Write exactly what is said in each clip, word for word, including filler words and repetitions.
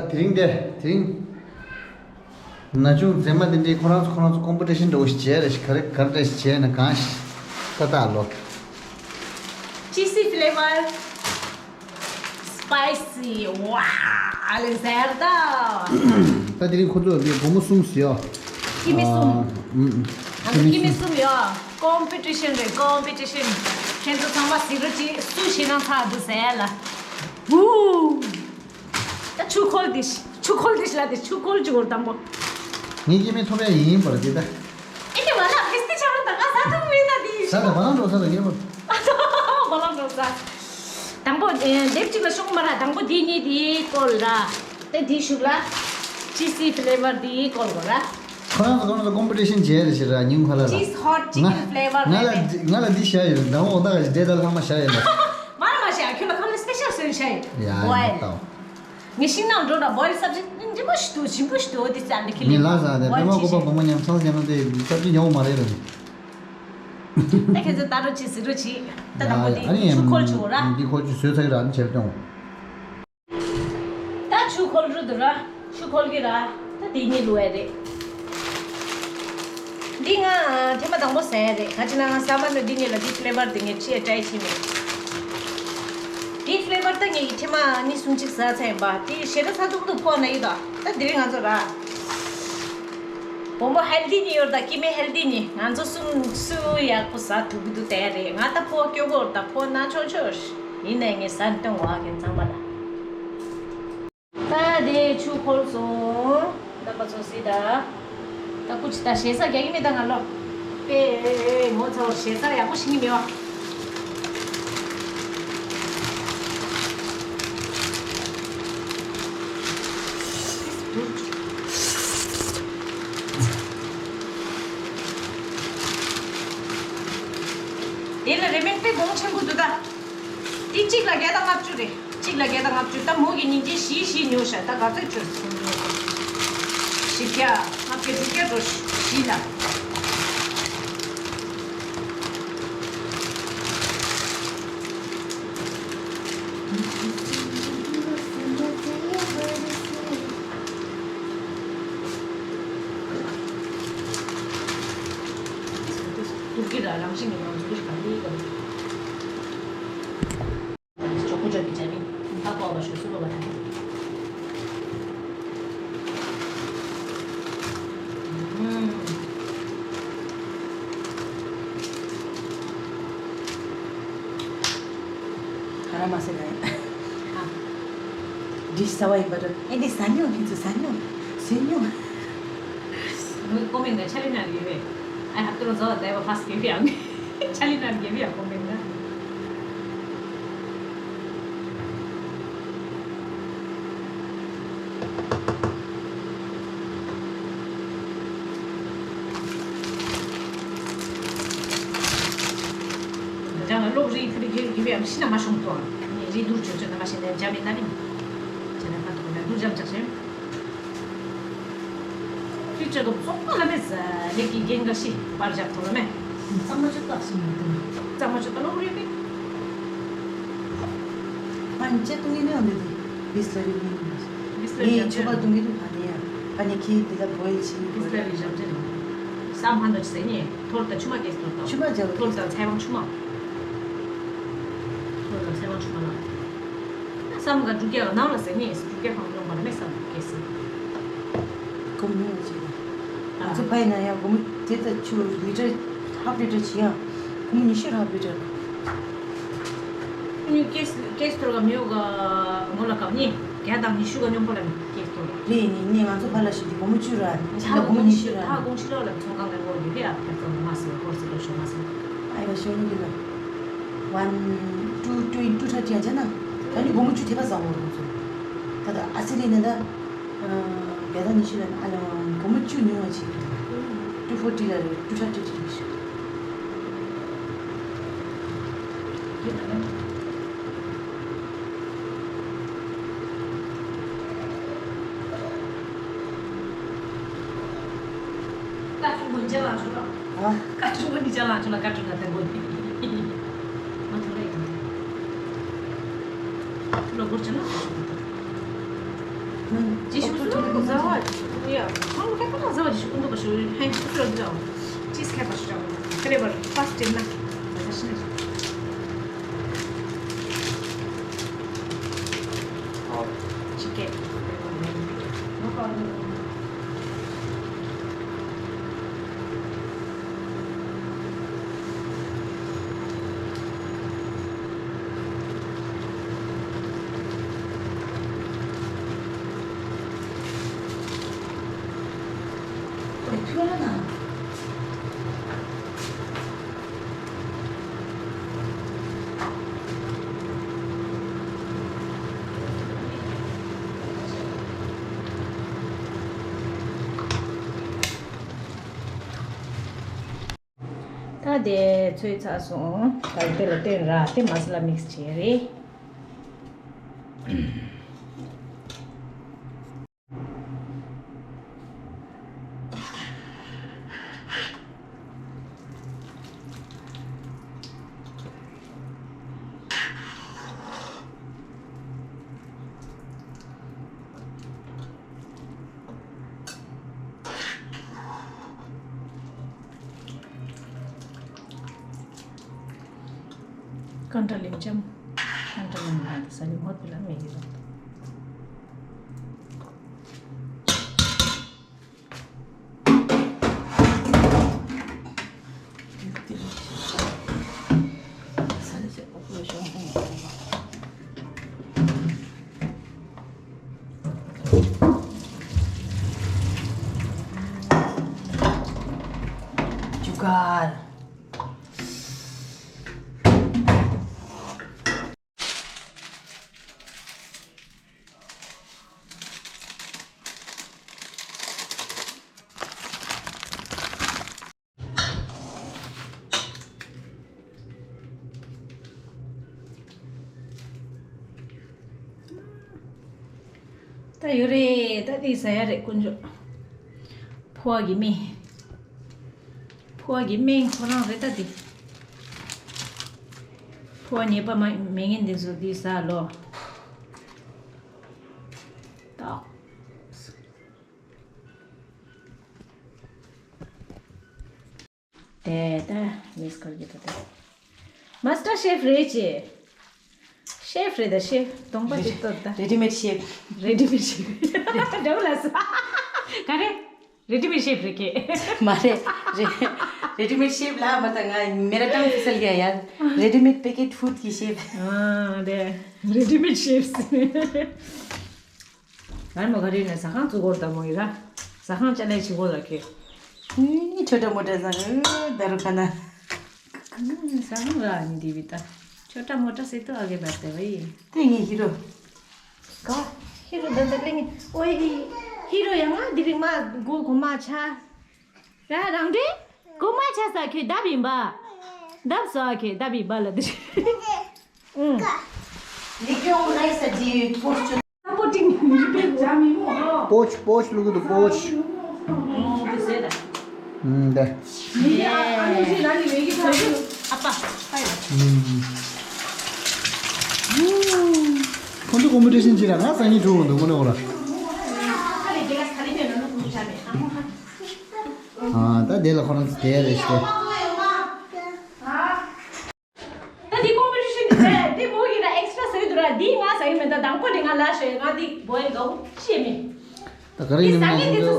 དེ་རིང་དེ་དེ་རིང་ན་ཆུང་མཛེས་མ་དེ་འདྲའི་ཁོ་རང་ཚོ་ཁོ་རང་ཚོ་ཀོམ་པི་ཊི་ཤན་འདྲ་བོ་ཞིག་བྱས་རེད་ཤག་ག་རེ་ག་རེ་འདྲ་ཞིག་བྱས་ན་གང་ཞིག་ཏག་ཏག་ལོ། ཅི་སི་ཕི་ལེ་ཝར། སི་པའི་སི། ཝ། ཨ་ལེ་ཟེར་ད། ད་དེ་རིང་ཁོ་ཚོ་འདི་སྒོར་མོ་གསུམ་ཟེར་ཡོད། ཀི་མི་གསུམ། ཨ། ཨུམ། ཨ་ནི་ཀི་མི་གསུམ་ཡོད། ཀོམ་པི་ཊི་ཤན་རེད། ཀོམ་པི་ཊི་ཤན། ཁྱེད་ཚོ་ཚང་མ་གཟིགས་རོགས་གྱིས། སུ་ཞེད་སྣང་ཚ་འདུག་ཟེར་ལ། ཝུ། ད་ཆུ་ཁོལ་འདི་ཤི། ཆུ་ཁོལ་འདི་ཤི་ལ་དེ་ཆུ་ཁོལ་ཅིག་འོར་དང་པོ། ངའི་སྐྱེ་དམན་ཐོབ་ཡ་ཡིན་པར་དེ་ད། ཨེ་ཀྱེ་བ་ལ་ཕེ་སྟི་ཆ་ར་ད་ག་ས་ཐུང་མི་ད་དེ་ཤི། ས་ད་བ་ལང་འགྲོ་ས་ད་ངེས་པར། བ་ལང་འགྲོ་ས། དང་པོ་ཨེ་ལེབ་ཅིག་ལ་ཤོག་མ་ར། དང་པོ་དེ་གཉིས་དེ་ཀོལ་ར། དེ་དེ་ཤུག་ལ། ཅི་སི་ཕི་ལེ་ཝར་དེ་ཀོལ་གོ་ར། ཁོ་རང་ཚོ་ཁོ་རང་ཚོ་ཀོམ་པི་ཊི་ཤན་བྱས་རེད་ཤི་ར་ཉིན་ཁ་ལ་ལ། ཅིས་ཧོ་ཊི་ཅི་ཀེན་ཕི་ལེ་ཝར་ང་ལ་རེད། ང་ལ་འདི་བྱ་ཡོད། ཟླ་བ་འོ་ད་ག་ཞིག་འདྲེ་ད་ལྷག་མ་བྱ་ཡོད་ལ། མ་ར་མ་བྱ། ཁྱོད་ལ་ཁ་ལ་སི་པེ་ཤལ་སོན་བྱ་ཡོད། ཡ་ཡ་ཡ་ད། ངས་ཤིང་ནག་འགྲོ་ན་བོའི་སབ་ཇི་འཇིམ་པོ་ཞིག་འདུག་འཇིམ་པོ་ཞིག་འདུག་འདི་ཙམ་འདི་ཁི་ལི། ངས་ལ་ཟ་དེ་པད་མ་བཀོད་པ་གོང་མ་ཉམས་སང་ཟེར་ན་དེ་སབ་ཇི་ཉོ་མ་རེད་ར། ད་ཁྱེད་ཚོ་ལྟ་རོགས་གྱིས་གཟིགས་རོགས་གྱིས། ད་དང་པོ་ཡ་ཡ། ཨ་ནི་དེ་ཆུ་ཁོལ་ཆུ་ར། འདི་ཁོལ་ཆུ་བཟོས་ཚར་གི་ར། ཨ་ནི་བྱས་ཏེ། ད་ཆུ་ཁོལ་རུ་འདུག་ར། ཆུ་ཁོལ་གི་ར། ད་དེ་གཉིས་བླུག་ཡ་རེད། འདི་ང་ཐེངས་མ་དང་པོ་ཟ་ཡ་རེད། ག་ཅི་ན་ང་ཟ་མ་ནི་འདི་གཉིས་ལ་འདི་ཕི་ལེ་ཝར་དེ་ངས་ཅི་ཡ་ཊི་རའི་བྱས་མེད། འདི་ཕི་ལེ་ཝར་ད་ངས་ཐེངས་མ་གཉིས་གསུམ་ཅིག་ཟ་ཚར་ཡིན་པ། དེ་ཞེ་དྲག་ཚ་ཐུག་ཐུག་ཕོག་ན་ཡོད་དོ། ད་དེ་རིང་ང་ཚོ་ར། བུ་མོ་ཧེལ་དི་ནི་ཡོད་ད། སྐྱེ་དམན་ཧེལ་དི་ནི། ང་ཚོ་གསུམ་སུ་ཡག་པོ་ཟ་ཐུབ་ཀྱི་འདུག་དེ་རེད། ང་ད་ཕོག་སྐྱོ་གོ་ད་ཕོག་ན་ཆོག་ཆོག་ཡིན་ནའི་ངས་ཟ་སྟོན་བ་ཁྱེད་ཚང་མ་ལ། ད་དེ་ཆུ་ཁོལ་སོང་། ད་པ་ཚོ་སི་ད། ད་ཀུ་ཅི་ད་ཞེ་ས་རྒྱག་གི་མེད་ད་ང་ལོ། པེ་ངོ་ཚ་བར་ཞེ་ས་ཡག་པོ་ཤེས་ཀྱི་མེད་བ། དེ་ལ་རེ་མེན་དཔེ་གོང་ཆེན་པོ་འདུག་ད། དེ་གཅིག་ལ་བརྒྱ་དང་ལྔ་བཅུ་རེད། གཅིག་ལ་བརྒྱ་དང་ལྔ་བཅུ། ད་མོ་གི་སྙིང་རྗེ་བཞི་བཞི་ཉོ་ཤག་ད་ག་ཚོད་བཅུ། བཞི་བརྒྱ། ལྔ་བརྒྱ་དྲུག་བརྒྱ་འགྲོ་བཞི་ལ། ཐུག་གི་ར་རང་བཞིན་གྱི་ནང་འཛུལ་གྱི་ག་ནི་ག་ནི། ཇོ་ཀུ་ཇོ་གི་ཇ་མི་ད་ཀོ་བ་ཤོ་སུ་ལོ་བ་ད་ནི། ག་ར་མ་ཟེར་ན་ཡང་། ཨ། འདི་ཟ་བ་ཡིན་པ་འདྲ། ཨེ་འདི་ཟ་མྱོང་། ཁྱེད་ཚོ་ཟ་མྱོང་། ཟ་མྱོང་། ངའི་ཀོ་མེན་ཊ་ཆ་ལི་ནར་ཡོད་པས། I have to resolve that first ཡོད་ཡང་། ཆ་ལི་ནར་ཡོད་ཡང་ཀོ་མེན་ཊ། ད་ང་གློག་རིག་ཁུ་རིག་གི་ཡིབ་ཡང་ཤི་ན་མ་ཤོང་ཏོ། ངས་རིག་སྡུར་ཆོག་ཆོག་ན་མ་ཤེས་ན་འཇམ་མི་ན་རིང་། ཅེ་ན་ཁ་ཐོག་ན་སྡུར་འཇམ་ཆག་ཤེས། ཁྱི་ཆ་ག་བཙོག་པ་ལ་མེད་ཟ་ལེགས་ཀྱི་རྒྱན་འགའ་ཤི་པར་རྒྱག་ཐོག་ལ་མེད། གཙང་མ་ཆུ་བཏགས་སུ་མ་བཏུང་། གཙང་མ་ཆུ་བཏགས་གློག་རིག་གི། ཕན་ཆད་བཏུང་ཡིན་ནའང་འདི་དེ་བིས་ལ་རིག་ཡིན། བིས་ལ་རིག་ངས་ཆུ་བ་བཏུང་གི་འདུག་ཕ་ནི་ཡ། ཕ་ནི་ཁྱི་འདི་ལ་བོ་ཡི་ཆི་བིས་ལ་རིག་ཞབས་ཆེ་རེད། སམ་ཧན་དོ་ཟེར་ནི་ཐོར་དང་ཆུ་མ་སྐྱེས་ཐོར་དང་། ཆུ་མ་འཇལ་ཐོར་དང་ཚལ་བང་ཆུ་མ། ཐོར་དང་ཚལ་བང་ཆུ་མ་ལ། སམ་ག་འབྲུག་རྒྱ་ག་ནང་ལ་ཟེར་ནི་འབྲུག་རྒྱ་ཧང་ཡོང་བ་ལ་མེ་སམ་སྐྱེས་སི། ཀུམ་ནི་ཅི། ང་ཚོ་ཕ་ཡི་ན་ཡང་སྒོར་མོ་དེ་ལྟ་ཆུ་ལི་ཊར་ཧབ་ལི་ཊར་ཆི་ཡང་སྒོར་མོ་ཉི་ཤུ་ཧབ་ལི་ཊར། ཉུ་ཀེས་ཀེས་ཐོར་ག་མིའུ་ག་ངོ་ལ་ཀབ་ནི་བརྒྱ་དང་ཉི་ཤུ་ག་སྙོམས་པོ་ལ་མི་ཀེས་ཐོར། རེད་ནི་ནི་ང་ཚོ་ཕ་ལ་ཞིག་གི་སྒོར་མོ་བཅུ་ར་ནི་ཆ་ལ་སྒོར་མོ་ཉི་ཤུ་ར། ཕ་དགོང་ཕྱི་ལོགས་ལ་ཚོང་ཁང་ག་ངོ་ཡོད་རེད་ཨ་ཕེབས་ཙམ་མ་སི་ཧོར་སི་ལོ་ཤོ་མ་སི། ཨ་ཡ་ཤོ་ནི་གི་ལ་ཝན་ཊུ་ཊུ་ཊུ་ཐར་ཊི་ཡ་ཅ་ན་ད་ནི་སྒོར་མོ་བཅུ་དེ་པ་ཟ་འོ་རུ་ཚོ། ད་ད་ཨ་སི་ལི་ནི་ད། བརྒྱ་དང་ཉི་ཤུ་ལ་ཨ་ལ་སྒོར་མོ་བཅུ་ཉུང་བ་བྱེད་ཀྱི་འདུག་ཊུ་ཕོར་ཊི་ལ་རེད། ཊུ་ཐར་ཊི་ཊི་རེད་ཤག་ད་ཆུ་མོ་ཇ་ལང་ཆུ་ལ། ཨ། ཀ་ཆུ་མོ་ནི་ཇ་ལང་ཆུ་ལ་ཀ་ཆུ་ན་ཐེ་གོ་ནི། མ་ཐུ་རེ་ཡིན། ལོ་འགོར་ཆུ་ན་ཆུ་ཆུ་ཐུ། ཅི་ཞིག་ཏུ་ཏུ་ཟ་བ་ཡ། ཁོང་ཁ་ཁ་ཟ་བ་ཅི་ཞིག་ཀུན་ཏུ་པ་ཞུ་ཧན་ཅི་ཏུ་ཟ་བ། ཅི་སྐད་པ་ཞུ་ཅག་ཁ་རེ་བར་པ་སྟེ་ན་ཟ་ཤི་ན། ཨོ་ཅི་སྐད། ད་དེ་ཚོས་ཚར་སོང་། ད་དེ་ལ་བསྟན་ར་དེ་མ་སི་ལ་མིག་སི་བྱས་རེད། ཀང་ཀྲ་ལིང་ཅམ། ཀང་ཀྲ་ལིང་ལ་དེ་ས་ནི་ཧོ་དེ་ལ་མེ་གི་རོ། ད་ཡོད་རེད། ད་དེ་ཟ་ཡ་རེད་དཀོན་མཆོག་ཕོ་བ་གི་སྨན། ཕོ་བ་གི་སྨན་ཁོ་རང་རེད་ད་དེ། ཕོ་བ་ཉེས་པ་མ་མེད་མཁན་དེ་ཚོ་དེ་ཟ་ལོ། ཏོག་དེ་ད་མིས་ཁར་གྱི་ད་ད། མ་སི་ཊར་ཤེཕ་རེད་ཅེ། ཤེཕ་རེད་ད་ཤེཕ། གདོང་པ་ཅིག་བསྟོད་ད། རེ་ཌི་མེད་ཤེཕ། རེ་ཌི་མེད་ཤེཕ། འདྲ་བོ་ལ་ས། ག་རེ། རེ་ཌི་མེད་ཤེཕ་རེད་ཀེ། མ་རེད། རེ་རེ་ཌི་མེད་ཤེཕ་ལ་མ་ད་ང་མེ་ར་ཏང་ཕི་སལ་གྱི་ཡ། རེ་ཌི་མེད་པེ་ཀེཊ་ཕུད་ཀྱི་ཤེཕ། ཨ་རེད། རེ་ཌི་མེད་ཤེཕ། ང་མོ་ག་རེ་ནས་ཟ་ཁང་བཙུགས་སྐོར་དང་མོ་ཡི་ར། ཟ་ཁང་ཅ་ལག་ཕྱི་སྐོར་ལ་ཁེ། ཨུ་ཆོ་འདྲ་མོ་འདྲ་ཟ་ཨུ་ད་རུ་ཁ་ན། ཟ་ཁང་ར་ནི་དེ་བི་ད། ཆོ་འདྲ་མོ་འདྲ་སེ་ཏོ་ཨ་གེ་བ་དེ་བ་ཡི། དེ་ངའི་ཧི་རོ། ག་ཧི་རོ་ད་ད་ལེ་ངའི་ཨོ་ཡི། ཧི་རོ་ཡ་ང་དེ་རིང་མ་གོ་གོ་མ་ཆ། ར་རང་འདྲེ། གོ་མ་ཆ་ས་ཁེ་ད་བི་བ། ད་བ་ས་ཁེ་ད་བི་བ་ལ་དེ། ཨུ། ལི་ཀྱོང་རེ་ས་ཇི་ཐོར་ཆུ། སྤོ་ཏིང་ཇ་མི་མོ། པོཆ་པོཆ་ལུག་ཏུ་པོཆ། ཨུམ་དེ། ཨ་ཨ་ནི་ཟེར་ན་ནི་མེ་གི་ཐ་ཆུ། ཨ་པ། ཨུམ། ཁོང་ཚོ་ཀོམ་པི་ཊི་ཤན་ཅི་ར་ང་སང་ཉིན་འགྲོ་འདུག་མོ་ནོ་ལ། ཨ་ད་དེ་ལ་ཁོ་རང་ཚོ་དེ་རེད་ཤག་ད་འདི་ཀོམ་པི་ཊི་ཤན་འདི་རེད། འདི་མོ་གི་ར་ཨེག་སི་ཊ་ར་ཟ་གི་འདུག་ར། འདི་ང་ཟ་གི་མེད། ད་དང་པོ་དེ་ང་ལ་ཤོད། ང་འདི་བོ་ཡི་གའུ་ཤེས་མེད། ད་ག་རེ་ཡིན་ནམ་ན་ཁོང་ཚོ་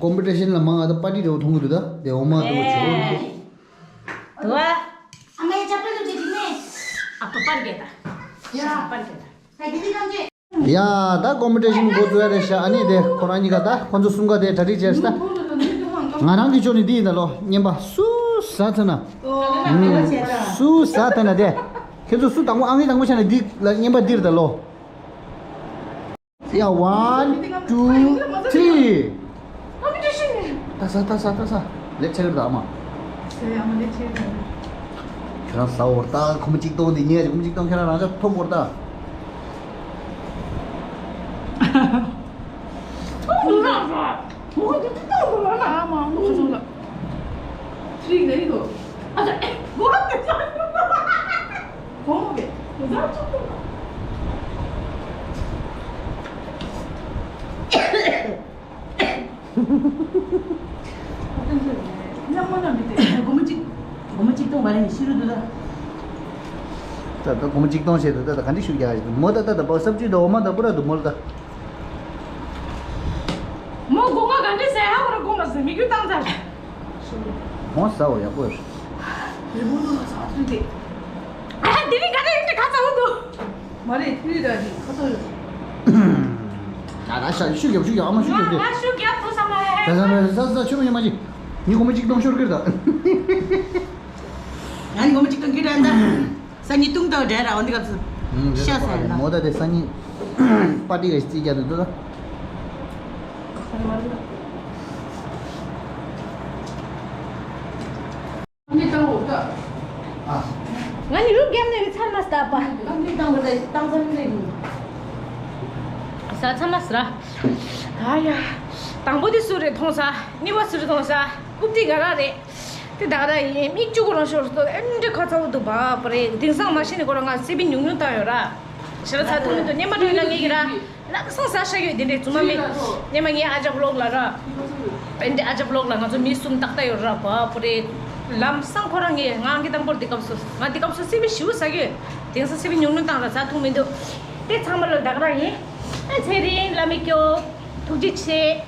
ཀོམ་པི་ཊི་ཤན་ལ་མང་ང་ད་པར་ཊི་འདྲ་བོ་མཐོང་གི་འདུག་ད་དེ་འོ་མ་འདྲ་བོ་བྱོས་འདུག་ད། ཨ་མའི་ཅ་པ་ལུ་ཅི་དི་མེ། ཨ་པ་པར་གེ་ད། ཡ་པར་གེ་ད། ད་འདི་འདི་གང་གེ། ཡ་ད་ཀོམ་པི་ཊི་ཤན་འགོ་བཙུགས་ཡ་རེད་ཤག་ཨ་ནི་དེ་ཁོ་རང་གཉིས་ཀ་ད་ཁོ་ཚོ་གསུམ་ཀ་དེ་གྲ་སྒྲིག་བྱས་ཤག་ད་ང་རང་གི་ཕྱོགས་ནས་འདི་ཡིན་ད་ལོ། རྔན་པ་སུ་ཟ་ཐུབ་ན། སུ་ཟ་ཐུབ་ན་དེ། ཁྱེད་ཚོ་སུ་དང་པོ་ཨང་ཀི་དང་པོ་ཆགས་ན་འདི་ལ་རྔན་པ་འདིར་ད་ལོ། ཡ་ཝན་ཊུ་ཐི་རི། ད་ས་ད་ས་ད་ས། ལེབ་ཆེ་ལེབ་ད་ཨ་མ། ཁྱོད་རང་ཟ་འོར་ད་ཁོ་མོ་གཅིག་གཏོང་དེ་ཉེ་ཁོ་མོ་གཅིག་གཏོང་ཁྱོད་རང་རང་ཅག་ཐོབ་འོར་ད། ཨ་མ་ཨ་མ་ཁ་ཚང་ལ། ཐི་རི་ནས་ཡིན་དོ། ཨ་ཅག་གོ་ལ་དེ་ཚ། གོང་མོ་གི་གོ་ས་ཆུང་ཆུང་། སྒོར་མོ་གཅིག་སྒོར་མོ་གཅིག་སྟོང་བ་རེད། ཤི་རུ་འདུག་ད། ད་ད་སྒོར་མོ་གཅིག་སྟོང་བྱས་འདུག་ད་ད་ག་འདྲ་ཤུགས་རྒྱག་ག་ཞིག་འདུག་མོ་ད་ད་ད་བག་སབ་ཅུ་ད་འོ་མ་ད་པུ་ར་འདུག་མོ་ལ་ད། མོ་སྒོ་ང་ག་འདྲ་ཟེར་ཧ་བོ་ར་སྒོ་ང་ཟེར་མི་རྒྱུ་བཏང་ཚར། མོ་ཟ་འོ་ཡག་པོ་རེད། རི་མོ་ལ་ཟ་ཚུལ་དེ། ཨ་དེ་རིང་ག་འདྲ་ཡིན་དེ་ག་ཚ་བོ་འདུག་མ་རེད། ཁྱོད་ར་ནི་ཁ་ཚོ་ཡོད། ད་ད་ཤ་ཤུགས་རྒྱབ་ཤུགས་རྒྱབ་ཨ་མ་ཤུགས་རྒྱབ་དེ། ང་ཤུགས་རྒྱབ་ཐུབ་ས་མ་རེད། ད་ད་ད་ཟ་ཟ་ཆུ་མོ་ཡ་མ་ཅི། ཉི་གོ་མ་ཅིག་གཏོང་ཤོར་གི་རེད་ད། ང་ནི་གོ་མ་ཅིག་གཏོང་གི་རེད་ད། ས་ཉི་ཏུང་ཏོ་འདྲ་ར་འོན་ཏེ་སྐབས་སུ་ཤ་ཟ་ཡ་ན། མོ་ད་དེ་ས་ཉི་པ་ཏི་ག་ཞིག་རྩིས་རྒྱག་དུ་འདུག་ད། ང་ནི་རུབ་རྒྱབ་ནས་ཚར་མ་སྟབས་པ། ས་ཚ་མ་སི་ར། ཨ་ཡ། དང་པོ་དེ་སུ་རེད་མཐོང་ས། གཉིས་པ་སུ་རེད་མཐོང་ས། རྐུབ་སྟེགས་ག་ར་རེད། དེ་ད་ག་ར་ཡིན་མིག་ཆུ་གོ་རང་ཤོར་སོ་ཨེ་འདྲ་ཁ་ཚ་བོ་འདུག་བ་པ་རེད། དེང་སང་མ་ཤི་ནི་ཁོ་རང་ང་སི་པི་ཉུང་ཉུང་བཏང་ཡོད་ར། ཞེ་ལ་ཚ་ཐུང་མི་འདུག་སྙེ་མ་དྲོད་ལ་ངེས་ཀྱི་ར། ལམ་སང་ཟ་ཤ་ཡོད་དེ་འདྲས་རྫུན་མ་མེད། སྙེ་མ་ངའི་ཨ་ཅག་ལོག་ལ་ར། ཨེ་འདྲས་ཨ་ཅག་ལོག་ལ་ང་ཚོ་མི་གསུམ་ཏག་ཏག་ཡོད་ར་བ་པ་རེད། ལམ་སང་ཁོ་རང་ངས་ང་གི་དང་པོར་དེ་སྐབས་སུ་ང་དེ་སྐབས་སུ་སི་པི་ཞིའུ་ཟ་གི་ཡོད། དེང་སང་སི་པི་ཉུང་ཉུང་བཏང་ར་ཚ་ཐུང་མི་འདུག་དེ་ཚང་མ་ལ་ད་ག་ར་ཡིན། ཨ་ཚེ་རིང་བླ་མའི་སྐྱོ། ཐུགས་རྗེ་ཆེ།